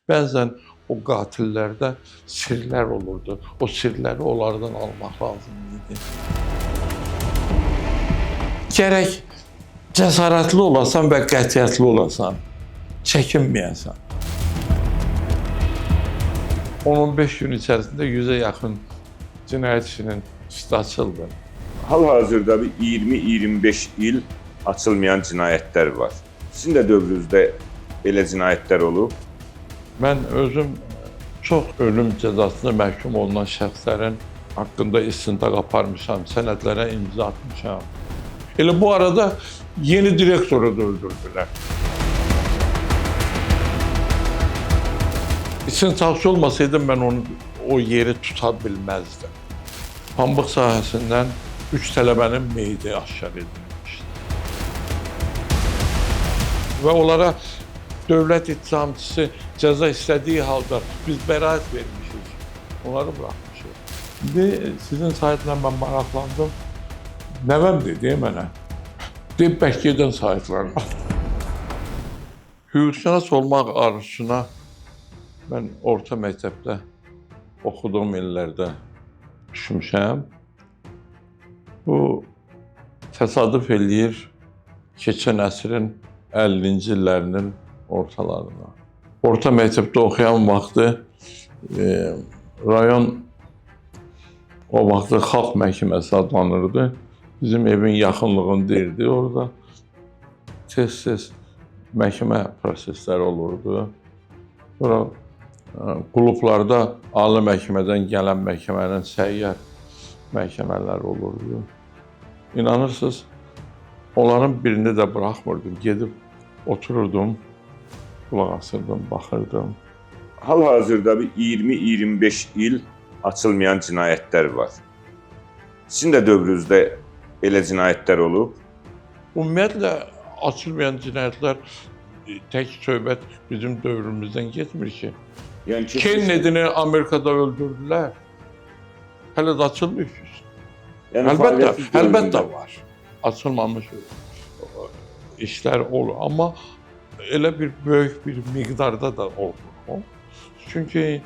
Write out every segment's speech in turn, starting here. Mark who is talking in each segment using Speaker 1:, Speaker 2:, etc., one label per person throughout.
Speaker 1: Bəzən o qatillərdə sirlər olurdu. O sirləri onlardan almaq lazım idi. Gərək cəsarətli olasan və qətiyyətli olasan. Çəkinməyəsən. 10-15 gün içərisində 100-ə yaxın cinayət işinin üstü açıldı.
Speaker 2: Hal-hazırda bir 20-25 il açılmayan cinayətlər var. Sizin də dövrünüzdə belə cinayətlər olub.
Speaker 1: Mən özüm çox ölüm cəzasına məhkum olunan şəxslərin haqqında istintaq aparmışam, sənədlərə imza atmışam. Elə bu arada yeni direktoru da öldürdülər. İstintaqçı olmasaydım mən onu o yeri tuta bilməzdim. Pambıq sahəsindən 3 tələbənin meyidi aşkar edilmişdi. Və onlara dövlət ittihamçısı cəza istədiyi halda biz bəraət vermişik. Onları buraxmışıq. İndi sizin saytla mən maraqlandım. Nəvəm dedi mənə. Deyib bəlkə gedən saytlarına. Hüquqşünas olmaq arzusuna mən orta məktəbdə oxuduğum illərdə düşmüşəm. Bu təsadüf eləyir keçən əsrin 50-ci illərinin ortalarına. Orta məktəbdə oxuyan vaxtı rayon o vaxtı xalq məhkəməsi adlanırdı. Bizim evin yaxınlığında idi. Orada tez-tez məhkəmə prosesləri olurdu. Sonra klublarda ali məhkəmədən gələn məhkəmənin səyyar məhkəmələri olurdu. İnanırsınız, onların birini də buraxmırdım. Gedib otururdum, qulaq asırdım, baxırdım.
Speaker 2: Hal-hazırda bir 20-25 il açılmayan cinayətlər var. Sizin də dövrünüzdə belə cinayətlər olub.
Speaker 1: Ümumiyyətlə açılmayan cinayətlər tək söhbət bizim dövrümüzdən getmir ki.
Speaker 2: Yəni keçmiş-
Speaker 1: Kennedy-ni Amerikada öldürdülər. Hələ də açılmayıb.
Speaker 2: Yəni
Speaker 1: Əlbəttə,
Speaker 2: fəaliyyətiniz dövründə-
Speaker 1: əlbəttə var. Açılmamış işlər olur, amma elə bir böyük bir miqdarda da olmur o. Çünki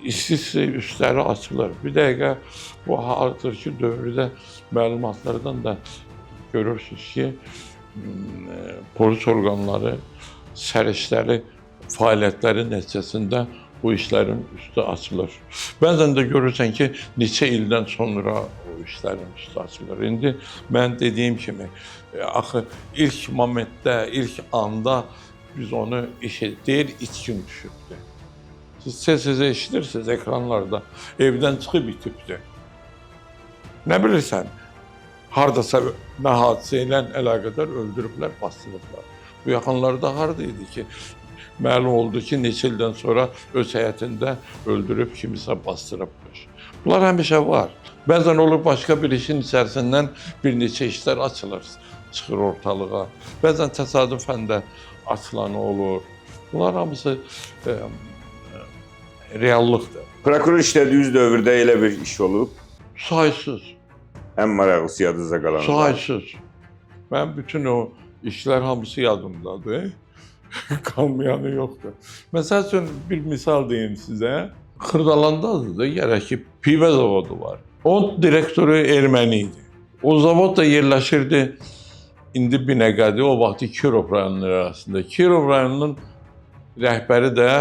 Speaker 1: isti üstləri açılır. Bir dəqiqə bu hazırki dövrdə məlumatlardan da görürsünüz ki, polis orqanları səriştəli fəaliyyətləri nəticəsində bu işlərin üstü açılır. Bəzən də görürsən ki, neçə ildən sonra o işlərin üstü açılır. İndi mən dediyim kimi, axı ilk momentdə, ilk anda biz onu iş deyir, itkin düşübdür. Siz tez-tez eşidirsiniz ekranlarda, evdən çıxıb itibdir. Nə bilirsən, hardasa nə hadisə ilə əlaqədar öldürüblər, bastırıblar. Bu yaxınlarda harda idi ki, məlum oldu ki, neçə ildən sonra öz həyətində öldürüb kimisə bastırıbmış. Bunlar həmişə var. Bəzən olur başqa bir işin içərisindən bir neçə işlər açılır, çıxır ortalığa. Bəzən təsadüfən də açılan olur. Bunlar hamısı reallıqdır.
Speaker 2: Prokuror işlədiyiniz dövrdə elə bir iş olub.
Speaker 1: Saysız.
Speaker 2: Ən maraqlısı yadınıza qalan.
Speaker 1: Saysız. Mən bütün o işlər hamısı yadımdadır. Qalmayanı yoxdur. Məsəl üçün bir misal deyim sizə. Xırdalandadır da gərək ki, pivə zavodu var. Onun direktoru erməni idi. O zavod da yerləşirdi indi Binəqədi, o vaxtı Kirov rayonunun arasında. Kirov rayonunun rəhbəri də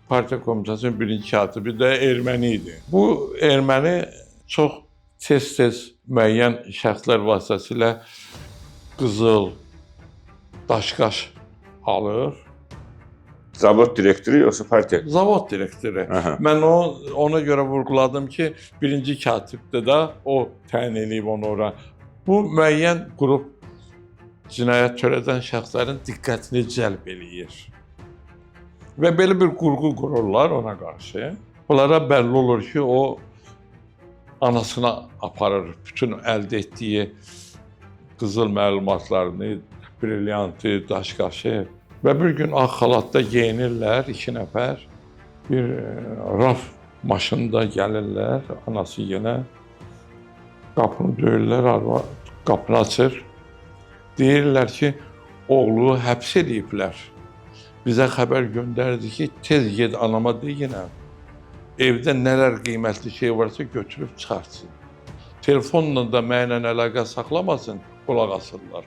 Speaker 1: partiya komitəsinin birinci katibi də erməni idi. Bu erməni çox tez-tez müəyyən şəxslər vasitəsilə qızıl, daşqaş alır.
Speaker 2: Zavod direktoru yoxsa partiya?
Speaker 1: Zavod direktoru.
Speaker 2: Aha.
Speaker 1: Mən ona görə vurğuladım ki, birinci katibdə də o təyin eləyib onu ora. Bu müəyyən qrup cinayət törədən şəxslərin diqqətini cəlb eləyir. Və belə bir qurğu qururlar ona qarşı. Bunlara bəlli olur ki, o anasına aparır bütün əldə etdiyi qızıl məlumatlarını, brilyantı, daşqaşı. Və bir gün ağ xalatda geyinirlər iki nəfər. Bir raf maşında gəlirlər, anası yenə qapını döyürlər, arvad qapını açır. Deyirlər ki, oğlu həbs eləyiblər. Bizə xəbər göndərdi ki, tez get anama deyinə, evdə nələr qiymətli şey varsa götürüb çıxartsın. Telefonla da mənimlə əlaqə saxlamasın, qulaq asırlar.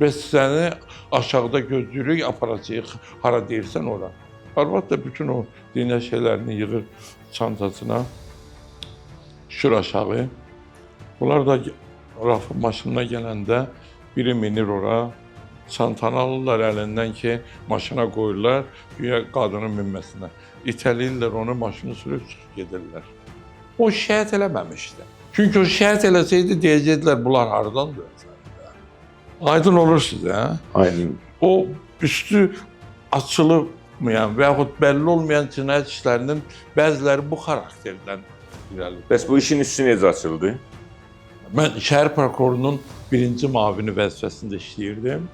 Speaker 1: Biz səni aşağıda gözləyirik, aparacağıq, hara deyirsən ora. Arvad da bütün o dinə şeylərini yığır çantasına, düşür aşağı. Bunlar da rafın maşınına gələndə biri minir ora, çantanı alırlar əlindən ki, maşına qoyurlar, güya qadının minməsinə. İtəliyirlər onu, maşını sürüb çıxıb gedirlər. O şikayət eləməmişdi. Çünki o şikayət eləsəydi deyəcəkdilər, bunlar hardandır? Aydın olur sizə, hə?
Speaker 2: Aydın.
Speaker 1: O üstü açılmayan və yaxud bəlli olmayan cinayət işlərinin bəziləri bu xarakterdən irəli.
Speaker 2: Bəs bu işin üstü necə açıldı?
Speaker 1: Mən şəhər prokurorunun birinci müavini vəzifəsində işləyirdim.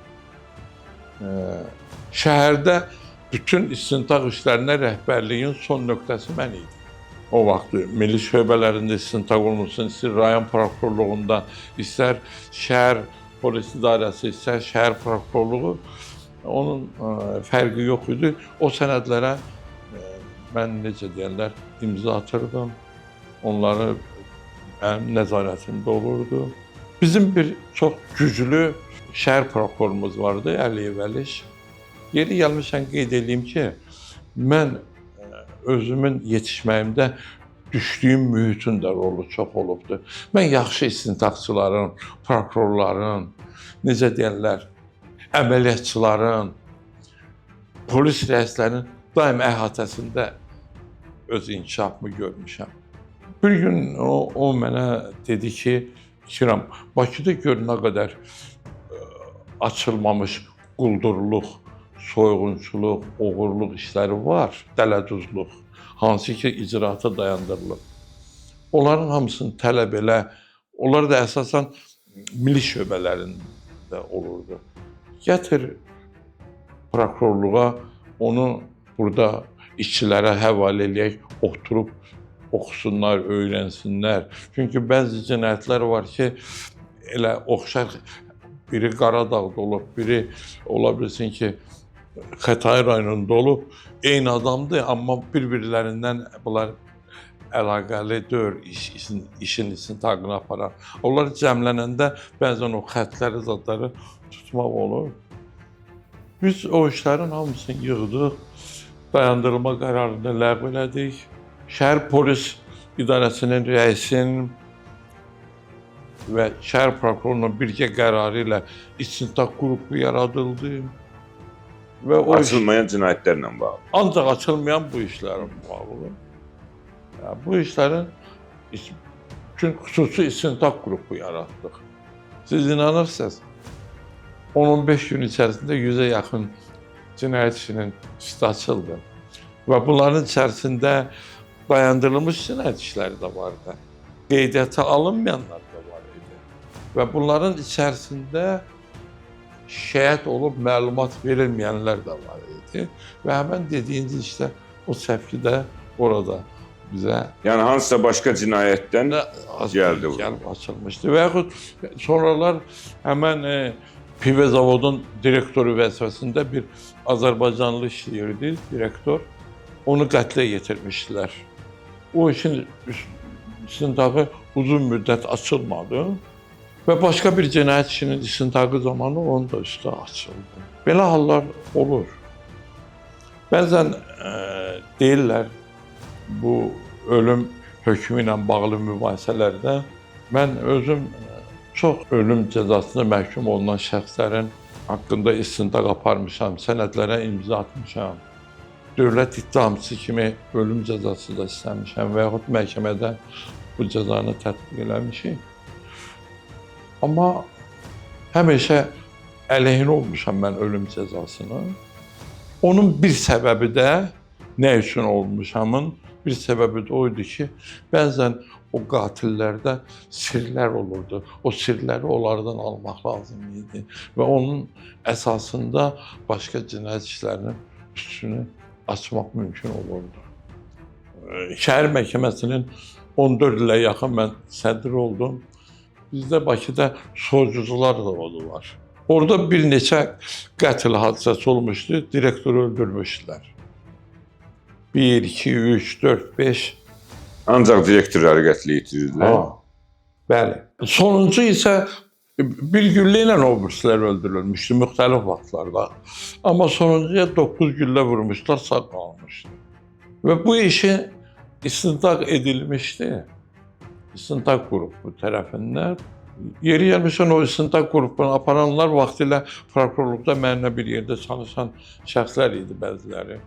Speaker 1: Şəhərdə bütün istintaq işlərinə rəhbərliyin son nöqtəsi mən idim. O vaxt milli şöbələrində istintaq olunsun, istər rayon prokurorluğunda, istər şəhər polis idarəsi, istər şəhər prokurorluğu, onun fərqi yox idi. O sənədlərə mən necə deyərlər, imza atırdım. Onları mənim nəzarətimdə olurdu. Bizim bir çox güclü şəhər prokurorumuz vardı, Əliyev Əliş. Yeri gəlmişən qeyd eləyim ki, mən özümün yetişməyimdə düşdüyüm mühitin də rolu çox olubdur. Mən yaxşı istintaqçıların, prokurorların, necə deyərlər, əməliyyatçıların, polis rəislərinin daim əhatəsində öz inkişafımı görmüşəm. Bir gün o mənə dedi ki, İkram, Bakıda gör nə qədər açılmamış quldurluq, soyğunçuluq, oğurluq işləri var, dələduzluq, hansı ki icraata dayandırılıb. Onların hamısını tələb elə, onlar da əsasən milli şöbələrində olurdu. Gətir prokurorluğa, onu burada işçilərə həvalə eləyək, oturub oxusunlar, öyrənsinlər. Çünki bəzi cinayətlər var ki, elə oxşar biri Qaradağda olub, biri ola bilsin ki, Xətai rayonunda olub, eyni adamdır, amma bir-birlərindən bunlar əlaqəli deyil, işin istintaqını aparan. Onlar cəmlənəndə bəzən o xətləri, zadları tutmaq olur. Biz o işlərin hamısını yığdıq, dayandırılma qərarını ləğv elədik. Şəhər polis idarəsinin rəisinin və şəhər prokurorunun birgə qərarı ilə istintaq qrupu yaradıldı. Və o
Speaker 2: Açılmayan cinayətlərlə bağlı.
Speaker 1: Ancaq açılmayan bu işlərin bağlı. Yəni, bu işlərin üçün xüsusi istintaq qrupu yaratdıq. Siz inanırsınız, 10-15 gün içərisində 100-ə yaxın cinayət işinin üstü açıldı. Və bunların içərisində dayandırılmış cinayət işləri də vardı. Qeydiyyata alınmayanlar da var idi. Və bunların içərisində şikayət olub məlumat verilməyənlər də var idi. Və həmən dediyiniz işte o səfki də orada bizə
Speaker 2: Yəni hansısa başqa cinayətdən gəldi bu.
Speaker 1: Gəlib açılmışdı. Və yaxud sonralar həmən pivə zavodun direktoru vəzifəsində bir Azərbaycanlı işləyirdi, direktor. Onu qətlə yetirmişdilər. O işin istintaqı uzun müddət açılmadı. Və başqa bir cinayət işinin istintaqı zamanı onun da üstü açıldı. Belə hallar olur. Bəzən deyirlər bu ölüm hökmü ilə bağlı mübahisələrdə mən özüm çox ölüm cəzasına məhkum olunan şəxslərin haqqında istintaq aparmışam, sənədlərə imza atmışam. Dövlət ittihamçısı kimi ölüm cəzası da istəmişəm və yaxud məhkəmədə bu cəzanı tətbiq eləmişik. Amma həmişə əleyhinə olmuşam mən ölüm cəzasının. Onun bir səbəbi də nə üçün olmuşamın bir səbəbi də o idi ki, bəzən o qatillərdə sirlər olurdu. O sirləri onlardan almaq lazım idi və onun əsasında başqa cinayət işlərinin üstünü açmaq mümkün olurdu. Şəhər məhkəməsinin 14 ilə yaxın mən sədri oldum. Bizdə Bakıda soyuducular zavodu var. Orada bir neçə qətl hadisəsi olmuşdu, direktoru öldürmüşdülər. 1, 2, 3, 4, 5.
Speaker 2: Ancaq direktorları qətlə yetirirdilər.
Speaker 1: Ha. Bəli. Sonuncu isə bir güllə ilə o birisilər öldürülmüşdü müxtəlif vaxtlarda. Amma sonuncuya 9 güllə vurmuşlar, sağ qalmışdı. Və bu işi istintaq edilmişdi. İstintaq qrupu tərəfindən. Yeri gəlmişən o istintaq qrupunu aparanlar vaxtilə prokurorluqda mənimlə bir yerdə çalışan şəxslər idi bəziləri.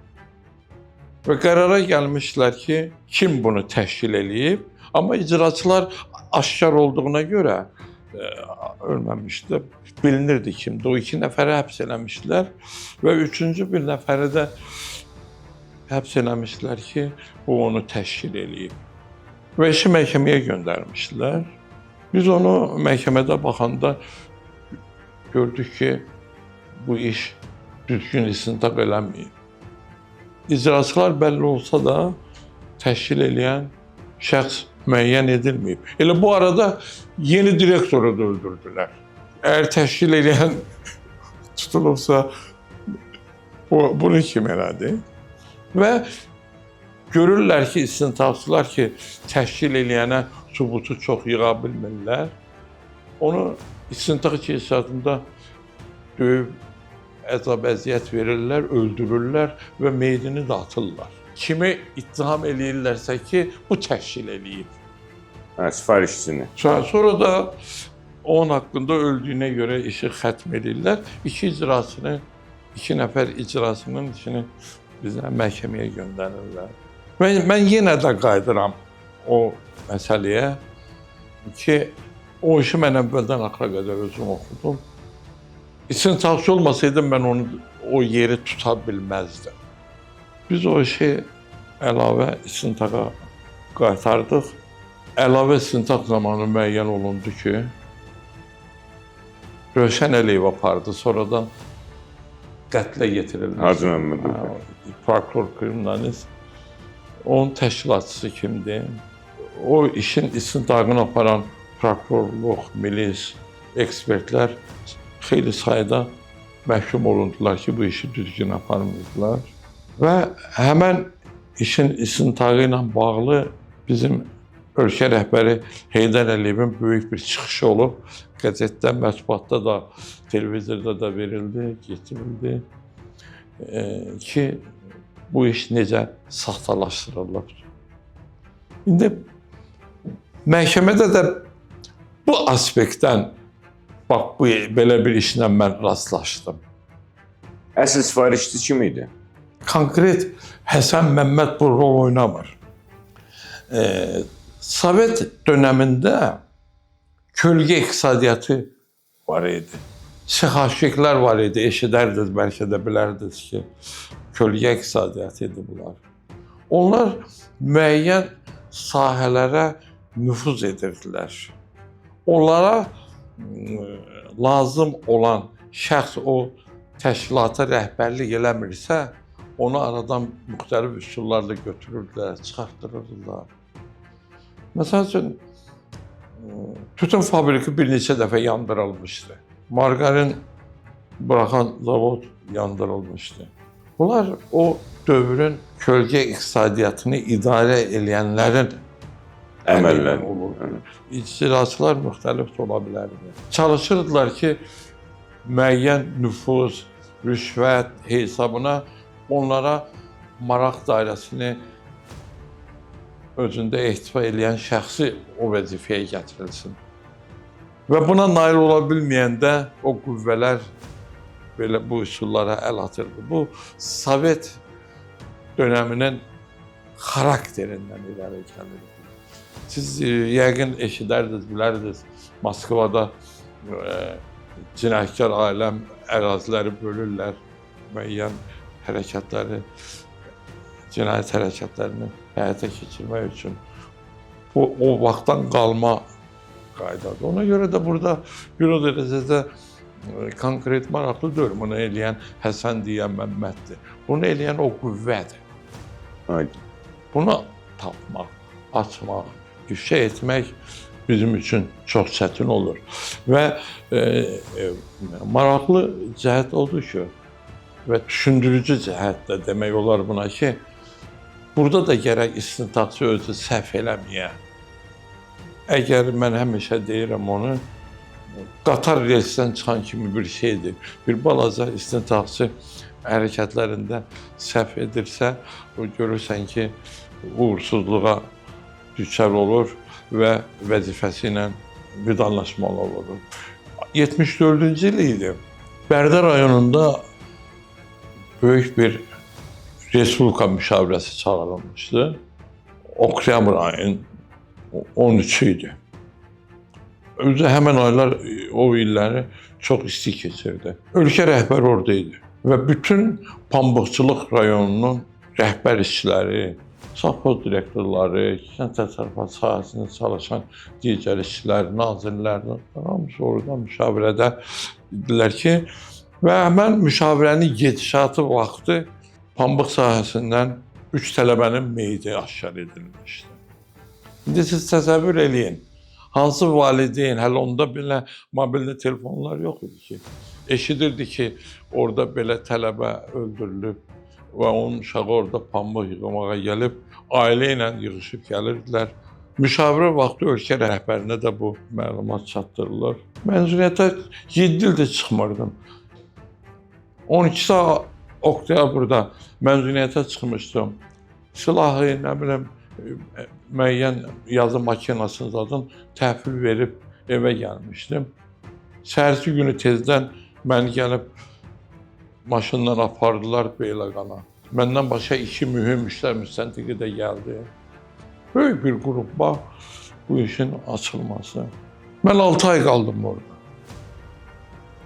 Speaker 1: Və qərara gəlmişdilər ki, kim bunu təşkil eləyib, amma icraçılar aşkar olduğuna görə ölməmişdi. Bilinirdi kimdir. O 2 nəfəri həbs eləmişdilər və üçüncü bir nəfəri də həbs eləmişdilər ki, bu onu təşkil eləyib. Və işi məhkəməyə göndərmişdilər. Biz onu məhkəmədə baxanda gördük ki, bu iş düzgün istintaq eləməyib. İcraçılar bəlli olsa da təşkil eləyən şəxs müəyyən edilməyib. Elə bu arada yeni direktoru da öldürdülər. Əgər təşkil eləyən tutulubsa, bunu kim elədi? Və görürlər ki, istintaqçılar ki, təşkil eləyənə sübutu çox yığa bilmirlər. Onu istintaq keçidində döyüb, əzab əziyyət verirlər, öldürürlər və meyidini də atırlar. Kimi ittiham eləyirlərsə ki, bu təşkil eləyib.
Speaker 2: Hə, sifarişçini.
Speaker 1: Sonra da onun haqqında öldüyünə görə işi xətm eləyirlər. İki nəfər icrasının işini bizə məhkəməyə göndərirlər. Mən yenə də qayıdıram o məsələyə ki, o işi mən əvvəldən axıra qədər özüm oxudum. İstintaqçı olmasaydım mən onu o yeri tuta bilməzdim. Biz o işi əlavə istintaqa qaytardıq. Əlavə istintaq zamanı müəyyən olundu ki, Rövşən Əliyev apardı, sonradan qətlə yetirildi.
Speaker 2: Hacı Məmmədov.
Speaker 1: Prokuror kriminalist. Onun təşkilatçısı kimdir? O işin istintaqını aparan prokurorluq, milis, ekspertlər xeyli sayda məhkum olundular ki, bu işi düzgün aparmırdılar. Və həmən işin istintağı ilə bağlı bizim ölkə rəhbəri Heydər Əliyevin böyük bir çıxışı olub. Qəzetdə, mətbuatda da, televizorda da verildi, getirildi ki, bu iş necə saxtalaşdırılıb. İndi məhkəmədə də bu aspektdən bax, bu belə bir işlə mən rastlaşdım.
Speaker 2: Əsl sifarişçi kim idi?
Speaker 1: Konkret Həsən Məmməd bu rol oynamır. Sovet dönəmində kölgə iqtisadiyyatı var idi. Sexaşiklər var idi, eşidərdiniz, bəlkə də bilərdiniz ki, kölgə iqtisadiyyatı idi bunlar. Onlar müəyyən sahələrə nüfuz edirdilər. Onlara lazım olan şəxs o təşkilata rəhbərlik eləmirsə, onu aradan müxtəlif üsullarla götürürdülər, çıxartdırırdılar. Məsəl üçün, tütün fabriki bir neçə dəfə yandırılmışdı. Margarin buraxan zavod yandırılmışdı. Bunlar o dövrün kölgə iqtisadiyyatını idarə eləyənlərin
Speaker 2: əməlləri
Speaker 1: olurdu. İcraçılar müxtəlif ola bilərdi. Çalışırdılar ki, müəyyən nüfuz, rüşvət hesabına onlara maraq dairəsini özündə ehtiva eləyən şəxsi o vəzifəyə gətirilsin. Və buna nail ola bilməyəndə o qüvvələr belə bu üsullara əl atırdı. Bu, Sovet dönəminin xarakterindən irəli gəlirdi. Siz yəqin eşidərdiniz, bilərdiniz, Moskvada cinayətkar ailəm əraziləri bölürlər, müəyyən hərəkətləri, cinayət hərəkətlərini həyata keçirmək üçün. Bu, o vaxtdan qalma qaydadır. Ona görə də burada bir o dərəcədə konkret maraqlı deyil. Bunu eləyən Həsən deyən Məmməddir. Bunu eləyən o qüvvədir.
Speaker 2: Aydın.
Speaker 1: Bunu tapmaq, açmaq, ifşa etmək bizim üçün çox çətin olur. Və maraqlı cəhət odur ki, və düşündürücü cəhət də demək olar buna ki, burada da gərək istintaqçı özü səhv eləməyə. Əgər mən həmişə deyirəm onu, qatar relsdən çıxan kimi bir şeydir. Bir balaca istintaqçı hərəkətlərində səhv edirsə, o görürsən ki, uğursuzluğa düçar olur və vəzifəsi ilə vidalaşmalı olur. 74-cü il idi. Bərdə rayonunda böyük bir respublika müşavirəsi çağırılmışdı. Oktyabr ayının 13-ü idi. Özü həmən aylar, o illəri çox isti keçirdi. Ölkə rəhbəri orada idi və bütün Pambıqçılıq rayonunun rəhbər işçiləri, sovxoz direktorları, kənd təsərrüfatı sahəsində çalışan digər işçilər, nazirlər, hamısı orada müşavirədə idilər ki, və həmən müşavirənin gedişatı vaxtı pambıq sahəsindən 3 tələbənin meyidi aşkar edilmişdi. İndi siz təsəvvür eləyin, hansı valideyn, hələ onda belə mobilli telefonlar yox idi ki, eşidirdi ki, orada belə tələbə öldürülüb və onun uşağı orada pambıq yığmağa gəlib, ailə ilə yığışıb gəlirdilər. Müşavirə vaxtı ölkə rəhbərinə də bu məlumat çatdırılır. Məzuniyyətə 7 ildir çıxmırdım. 12 oktyabrda məzuniyyətə çıxmışdım. Silahı, nə bilim, müəyyən yazı makinasını zadın təhvil verib evə gəlmişdim. Səhərsi günü tezdən məni gəlib maşından apardılar Beyləqana. Məndən başqa 2 mühüm işlər müstəntiqi də gəldi. Böyük bir qrupla bu işin açılması. Mən 6 ay qaldım orada.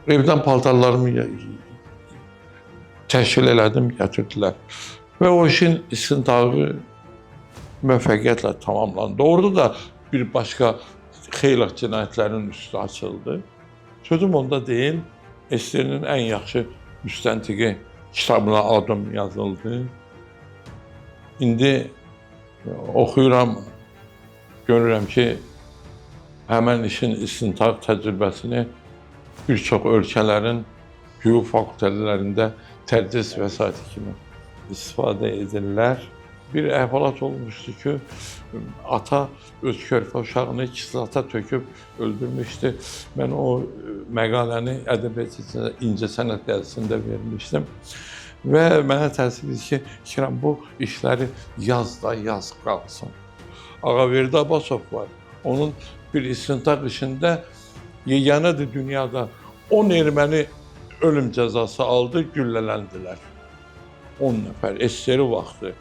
Speaker 1: Evdən paltarlarımı təşkil elədim, gətirdilər. Və o işin istintağı müvəffəqiyyətlə tamamlandı. Orada da bir başqa xeyli cinayətlərin üstü açıldı. Sözüm onda deyil, SSR-nin ən yaxşı müstəntiqi kitabına adım yazıldı. İndi oxuyuram, görürəm ki, həmən işin istintaq təcrübəsini bir çox ölkələrin hüquq fakültələrində tədris vəsaiti kimi istifadə edirlər. Bir əhvalat olmuşdu ki, ata öz körpə uşağını kislata töküb öldürmüşdü. Mən o məqaləni Ədəbiyyat İncəsənət qəzetəsində vermişdim. Və mənə təəssüf edir ki, İkram, bu işləri yaz da yaz qalsın. Ağaverdi Abbasov var. Onun bir istintaq işində yeganədir dünyada 10 erməni ölüm cəzası aldı, güllələndilər. 10 nəfər, SSR vaxtı.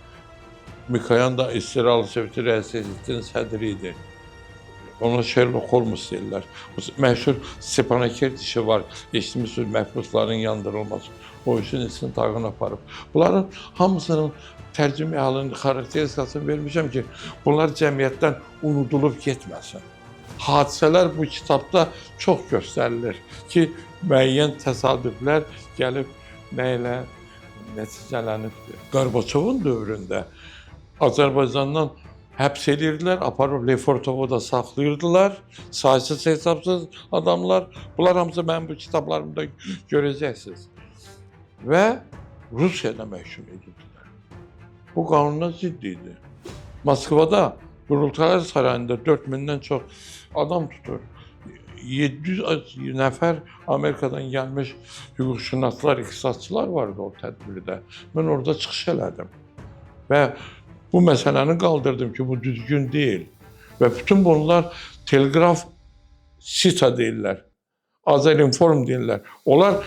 Speaker 1: Mikoyan da SSR Ali Rəisi Heyətinin sədri idi. Ona Sherlock Holmes deyirlər. Məşhur Stepanakert işi var. Eşitmişsiniz, məhbusların yandırılması. O işin istintaqını aparıb. Bunların hamısının tərcümə halının xarakteristikasını vermişəm ki, bunlar cəmiyyətdən unudulub getməsin. Hadisələr bu kitabda çox göstərilir ki, müəyyən təsadüflər gəlib nə ilə nəticələnibdir. Qarbaçovun dövründə Azərbaycandan həbs edirdilər, aparıb Lefortovo da saxlayırdılar. Saysız hesabsız adamlar. Bunlar hamısı mənim bu kitablarımda görəcəksiniz. Və Rusiyada məhkum edirdilər. Bu qanuna zidd idi. Moskvada Qurultaylar Sarayında 4000-dən çox adam tutur. 700 nəfər Amerikadan gəlmiş hüquqşünaslar, iqtisadçılar vardı o tədbirdə. Mən orada çıxış elədim. Və bu məsələni qaldırdım ki, bu düzgün deyil. Və bütün bunlar Teleqraf Sita deyirlər, Azərinform deyirlər. Onlar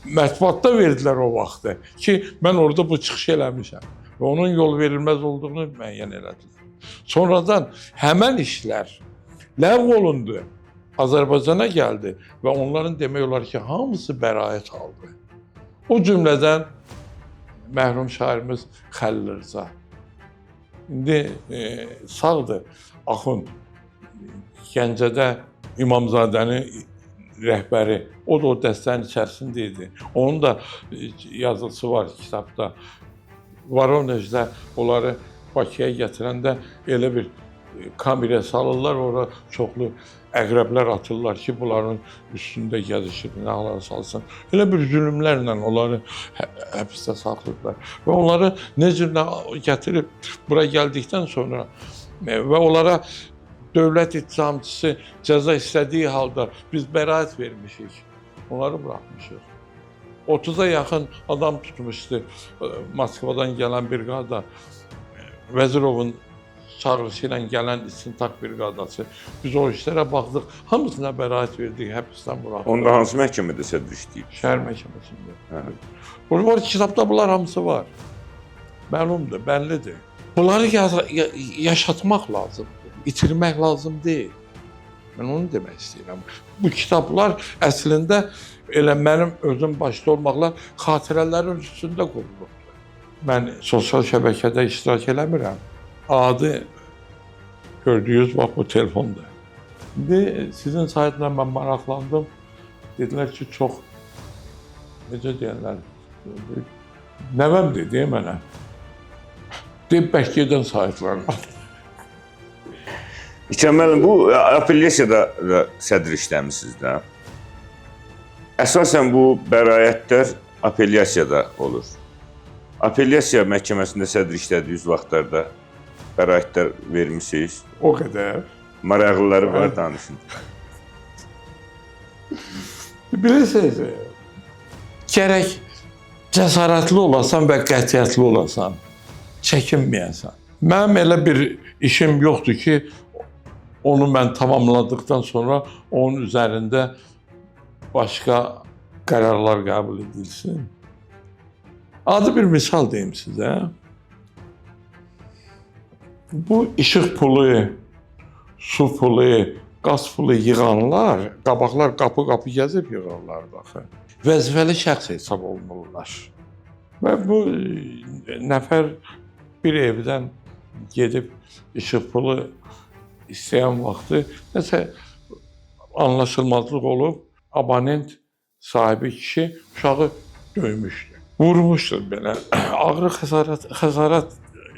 Speaker 1: mətbuatda verdilər o vaxtı ki, mən orada bu çıxış eləmişəm. Və onun yol verilməz olduğunu müəyyən elədilər. Sonradan həmən işlər ləğv olundu. Azərbaycana gəldi və onların demək olar ki, hamısı bəraət aldı. O cümlədən mərhum şairimiz Xəlil Rza. İndi sağdır Axund. Gəncədə İmamzadənin rəhbəri, o da o dəstənin içərisində idi. Onun da yazısı var kitabda. Voronejdə onları Bakıya gətirəndə elə bir kameraya salırlar, ora çoxlu əqrəblər atırlar ki, bunların üstündə gəzişir, nə hala salsın. Elə bir zülmlərlə onları həbsdə saxlayıblar. Və onları necə gətirib bura gəldikdən sonra və onlara dövlət ittihamçısı cəza istədiyi halda biz bəraət vermişik. Onları buraxmışıq. 30-a yaxın adam tutmuşdu Moskvadan gələn briqada. Vəzirovun çağırışı ilə gələn istintaq briqadası. Biz o işlərə baxdıq. Hamısına bəraət verdik, həbsdən buraxdıq.
Speaker 2: Onda hansı məhkəmədə sədr işləyib?
Speaker 1: Şəhər məhkəməsində.
Speaker 2: Hə.
Speaker 1: Bu var, kitabda bunlar hamısı var. Məlumdur, bəllidir. Bunları yaşatmaq lazımdır, itirmək lazım deyil. Mən onu demək istəyirəm. Bu kitablar əslində elə mənim özüm başda olmaqla xatirələrin üstündə qurulubdur. Mən sosial şəbəkədə iştirak eləmirəm. Adi gördüyünüz bax bu telefondur. İndi sizin saytla mən maraqlandım. Dedilər ki, çox necə deyirlər, nəvəm dedi mənə. Deyib bəlkə gedən saytlarına.
Speaker 2: İkram müəllim, bu apellyasiyada da sədr işləmisiniz də. Əsasən bu bəraətlər apellyasiyada olur. Apellyasiya məhkəməsində sədr işlədiyiniz vaxtlarda bəraətlər vermisiniz.
Speaker 1: O qədər.
Speaker 2: Maraqlıları var, danışın.
Speaker 1: Bilirsiniz, gərək cəsarətli olasan və qətiyyətli olasan, çəkinməyəsən. Mənim elə bir işim yoxdur ki, onu mən tamamladıqdan sonra onun üzərində başqa qərarlar qəbul edilsin. Adi bir misal deyim sizə. Bu işıq pulu, su pulu, qaz pulu yığanlar, qabaqlar qapı-qapı gəzib yığırlardı axı. Vəzifəli şəxs hesab olunurlar. Və bu nəfər bir evdən gedib işıq pulu istəyən vaxtı nəsə anlaşılmazlıq olub, abonent sahibi kişi uşağı döymüşdü. Vurmuşdu belə. Ağrı xəsarət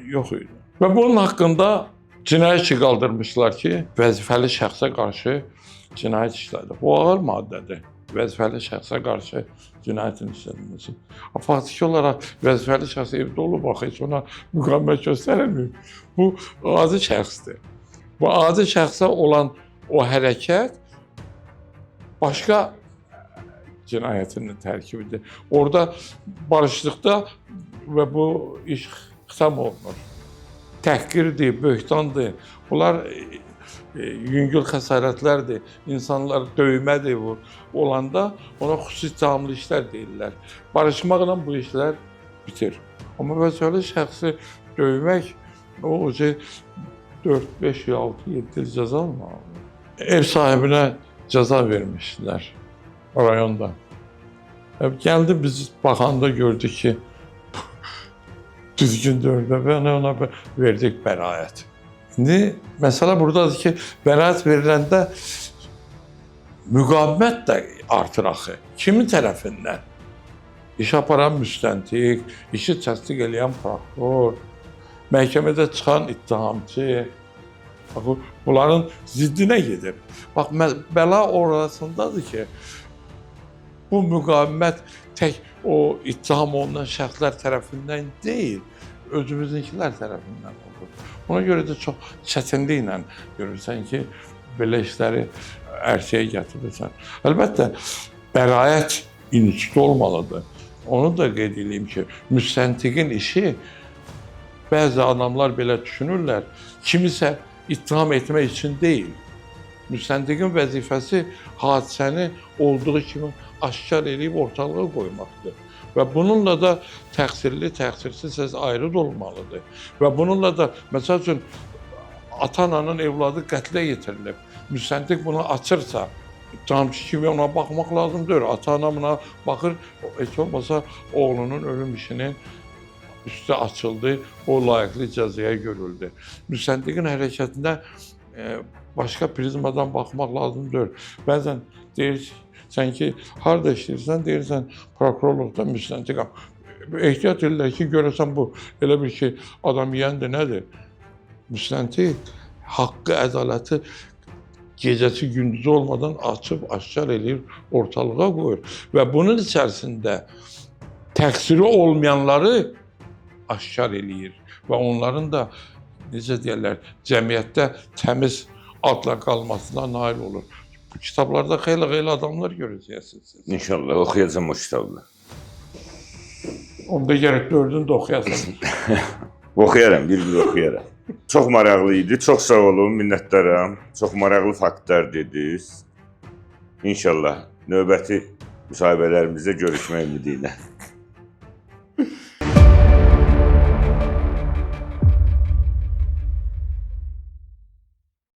Speaker 1: yox idi. Və bunun haqqında cinayət işi qaldırmışlar ki, vəzifəli şəxsə qarşı cinayət işlədi. Bu ağır maddədir. Vəzifəli şəxsə qarşı cinayətin işlədilməsi. Faktiki olaraq vəzifəli şəxs evdə olub, axı heç ona müqavimət göstərilmir. Bu adi şəxsdir. Bu adi şəxsə olan o hərəkət başqa cinayətin tərkibidir. Orada barışlıqda və bu iş xitam olunur. Təhqirdir, böhtandır. Bunlar yüngül xəsarətlərdir. İnsanlar döymədir bu. Olanda ona xüsusi ittihamlı işlər deyirlər. Barışmaqla bu işlər bitir. Amma vəzifəli şəxsi döymək o 4, 5, 6, 7 il cəza almalıdır. Ev sahibinə cəza vermişdilər rayonda. Gəldi biz baxanda gördük ki, düzgün deyil və ona verdik bəraət. İndi məsələ buradadır ki, bəraət veriləndə müqavimət də artır axı. Kimin tərəfindən? İş aparan müstəntiq, işi təsdiq eləyən prokuror, məhkəmədə çıxan ittihamçı. Bax, bunların ziddinə gedir. Bax, bəla orasındadır ki, bu müqavimət tək o ittiham olunan şəxslər tərəfindən deyil, özümüzünkilər tərəfindən olur. Ona görə də çox çətinliklə görürsən ki, belə işləri ərsəyə gətirirsən. Əlbəttə, bəraət institutu olmalıdır. Onu da qeyd edeyim ki, müstəntiqin işi bəzi adamlar belə düşünürlər, kimisə ittiham etmək üçün deyil. Müstəntiqin vəzifəsi hadisəni olduğu kimi aşkar eləyib ortalığa qoymaqdır. Və bununla da təqsirli, təqsirsiz səs ayrı olmalıdır. Və bununla da, məsəl üçün, ata-ananın evladı qətlə yetirilib. Müstəntiq bunu açırsa, ittihamçı kimi ona baxmaq lazım deyil. Ata-ana buna baxır, heç olmasa oğlunun ölüm işinin üstü açıldı, o layiqli cəzaya görüldü. Müstəntiqin hərəkətinə başqa prizmadan baxmaq lazım deyil. Bəzən deyirsən ki, harada işləyirsən, deyirsən prokurorluqda müstəntiqam. Ehtiyat edirlər ki, görəsən bu elə bir ki, adam yiyəndir, nədir? Müstəntiq Haqqı, ədaləti gecəsi gündüzü olmadan açıb aşkar eləyir, ortalığa qoyur. Və bunun içərisində təqsiri olmayanları aşkar eləyir və onların da necə deyirlər, cəmiyyətdə təmiz adla qalmasına nail olur. Bu kitablarda xeyli-xeyli adamlar görəcəksiniz siz.
Speaker 2: İnşallah oxuyacağam o kitabı.
Speaker 1: Onda gərək dördünü də oxuyasınız.
Speaker 2: Oxuyaram, bir-bir oxuyaram. Çox maraqlı idi. Çox sağ olun, minnətdaram. Çox maraqlı faktlar dediniz. İnşallah növbəti müsahibələrimizdə görüşmək ümidi ilə.